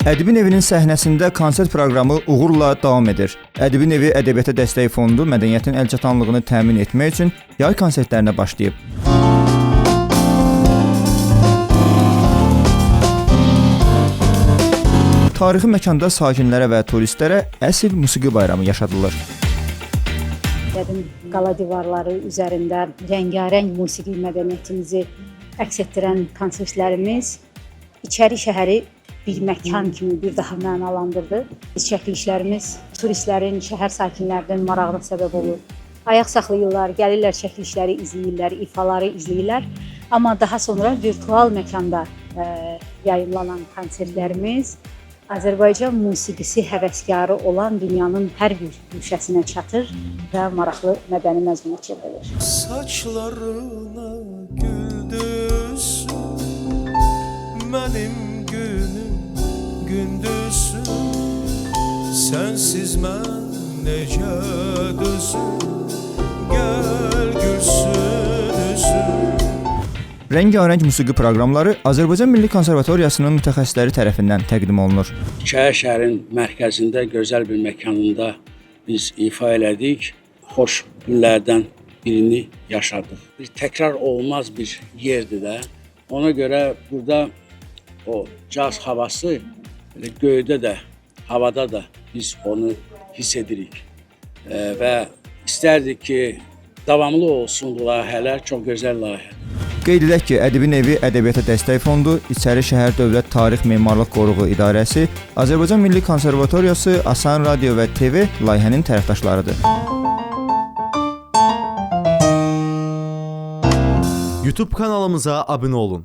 Ədibin evinin səhnəsində konsert proqramı uğurla davam edir. Ədibin evi Ədəbiyyata Dəstək Fondu mədəniyyətin əlçatanlığını təmin etmək üçün yay konsertlərinə başlayıb. Tarixi məkanda sakinlərə və turistlərə əsl musiqi bayramı yaşadılır. Qədim qala divarları üzərində rəngarəng musiqi mədəniyyətimizi əks etdirən konsertlərimiz içəri şəhəri bir məkan kimi bir daha mənalandırdı. Çəkilişlərimiz turistlərin, şəhər sakinlərinin marağına səbəb olur. Ayaq saxlayırlar, gəlirlər çəkilişləri izləyirlər, ifaları izləyirlər. Amma daha sonra virtual məkanda yayımlanan konsertlərimiz Azərbaycan musiqisi həvəskarı olan dünyanın hər bir güşəsinə çatır və maraqlı mədəni məzmuna çevrilir. Saçlarına güldüsün, benim günüm gündüzsün. Sensiz mən necə dözüm, gəl gülsün üzüm. Rəngarəng musiqi proqramları Azərbaycan Milli Konservatoriyasının mütəxəssisləri tərəfindən təqdim olunur. İçəri şəhərin mərkəzində gözəl bir məkanında biz ifa elədik. Xoş günlərdən birini yaşadıq. Bir təkrar olmaz bir yerdir də. Ona görə burada o caz havası elə göydə də, havada da biz onu hiss edirik. Və istərdik ki, davamlı olsun bu layihələr, çox gözəl layihədir. Qeyd edək ki, Ədibin evi Ədəbiyyata Dəstək Fondu, İçəri Şəhər Dövlət Tarix Memarlıq Qoruğu İdarəsi, Azərbaycan Milli Konservatoriyası, Asan Radio və TV layihənin tərəfdaşlarıdır. YouTube kanalımıza abunə olun.